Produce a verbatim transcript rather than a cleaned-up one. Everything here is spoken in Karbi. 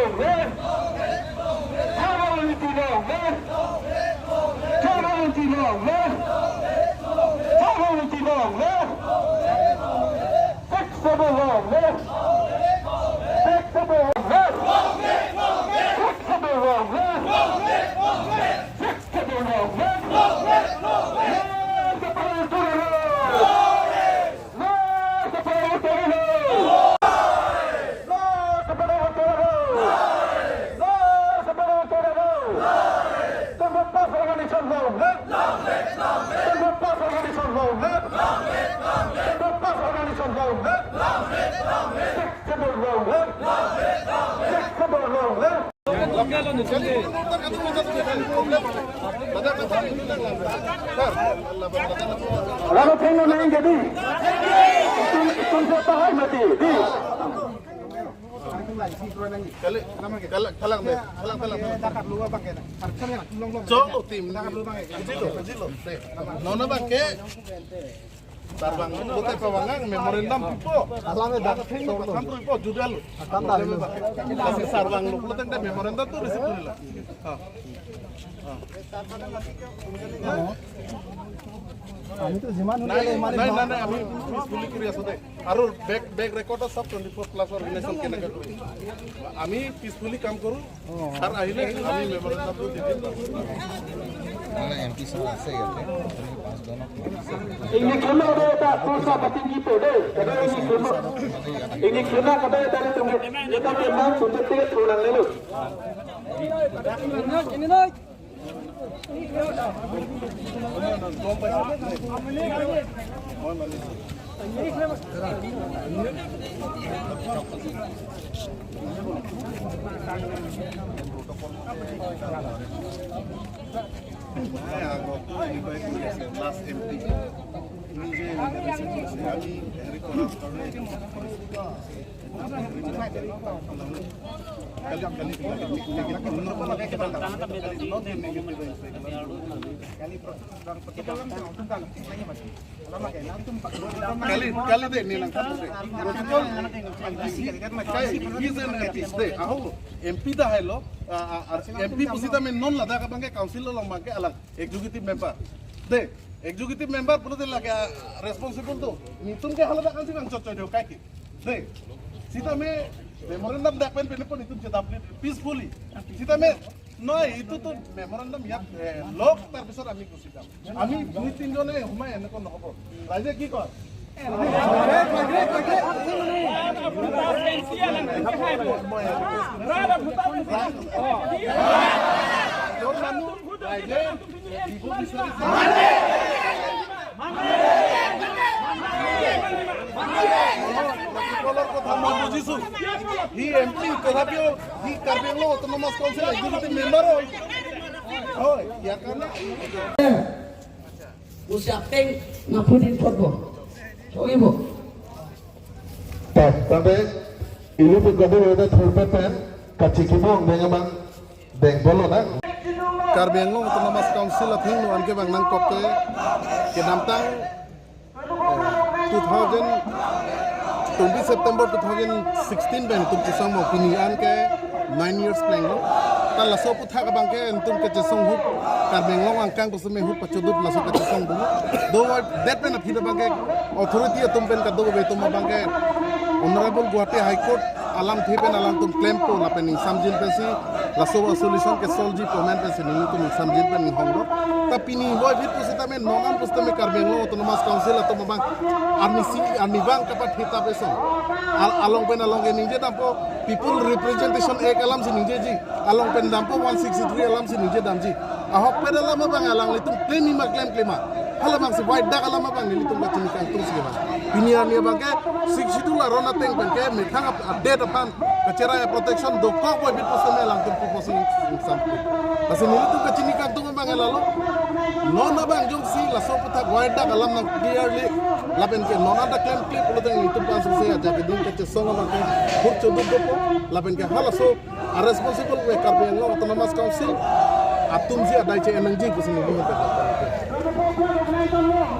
Long live! Tribal unity long live! Tribal unity long live! Tribal unity long live! Sixth Schedule long live! Sixth Schedule long live! Sixth Schedule long live! Sixth Schedule long live! Long live the Prime Minister! Long live the Prime Minister! Long live the Prime Minister! Long live the Prime Minister! Congress Plus organization long live! Congress Plus organization long live! Congress Plus organization long live! Sixth Schedule long live! Sixth Schedule long live! Lalu tengok naik jadi. Itu, itu siapa hai mati? Di. Kali, kali, kalang deh, kalang, kalang, kalang. Chok lo tim. Kecil lo, kecil lo. Deh. Nona bangke. Sarbang lo, lote pawang memorandum pipo. Alam dak. Samprui po, judal. Akan dah. Kasi sarbang lo, lote memorandum tu receive dulu lah. Ah. আমি তো যিমান নাই, সোনকালে ইমানেই নাই, যাওঁ। নাই, নাই, আমি peacefully কৰি আছো দে। আৰু বেক, বেক ৰেকৰ্ডত সব টুৱেণ্টি ফ'ৰ প্লাছ অৰ্গেনাইজেশ্যন কেনেকে কৰে। আমি পিচফুলি কাম কৰো। ছাৰ আহিলে আমি মেমৰেণ্ডামটো দি দিম। মানে এম পি ছাৰ আছে ইয়াতে, আপুনি পাঁচজনক মাতিছে। Ingni khuna do ta kursa patin ki pode. Kada ingni khuna. Ingni khuna kada ta ri tum. Ye ta ke mang tum te ke thunang le lo. নাই, আগতো এনেকুৱাই কৰি আছে, লাষ্ট এম পি নিজে এনেকে কৰিছে। আমি হেৰি কৰাৰ কাৰণে কালি, কালি, কালি, কালি, কালি, কালি de, nilang kapu de. Protocol, kai, he's an artist de. Aho, M P dah hai lo, ah, ah, ah, M P pusitame non ladak abangke council along abangke alang executive member. De, executive member pulote lake, ah, responsible to. Nitum ke hala dak ansi bang chot chot kai ke. De, sitame memorandum dak pen pen pon itum chedap peacefully. Sitame, noi, itu to memorandum yat, eh, lok tar pisot ami kusi dam. Ami dui tin jone humai ene kon hobo. Raije ki kor? Raije, Kolor kotha mon bujisu. Hi M P, tothapiyo hi Karbi Anglong Autonomous Council executive member oi. Oi, ya karena usia peng ngapudin football. Oke, Bu. Pas, sampai ini pun kami ada thurpet pen, kachikimong dengan Deng bolo na. Karbi Anglong Autonomous Council athengno anke bang nangkok ke kedamtang, eh, two thousand, twenty September two thousand sixteen pen itum chesong mo pini anke nine years plenglo. Ta laso aputhak abangke itum kechesong ahut Karbi Anglong angkang pusitame ahut pachodut laso kechesong dolo. Do det pen aphi abangke authority atum pen kadokave atum abangke Honorable Guwahati High Court alamthe pen alangtum klempo lapen ingsamjin pensi laso a-solution ke solve ji pu amen pensi nelitum ingsamjin pen inghonglo. Ta pini voi bit pusitame non an pusitame Karbi Anglong Autonomous Council atum abang arnisi arnivang kapathe ta peson. Al-, along pen along ke ningje dampo People Representation Act alamsi ningjeji. Along pen dampo one sixty-three alamsi ningje damji. Ahokpet alam abang alanglitum klemji ma klemkle ma. Halabangsi vai dak alam abang nelitum kachini kangtung si abang. Pini arni abangke Sixth Schedule aron ateng penke mekhang ap-, update aphan kacherai protection dokok voi bit pusitame alangtum proposing sample. Lasi nelitum kachini kangtung abang lalo. Non abang jongsi laso aputhak vai dak alam nang clearly lapenke non ada klemkle pulote nelitum pansusi aja keding kachesong abangke hur chodut dopo lapenke halaso a-responsible ke Karbi Anglong Autonomous Council atumsi adai che-en nangji pusi nelitum.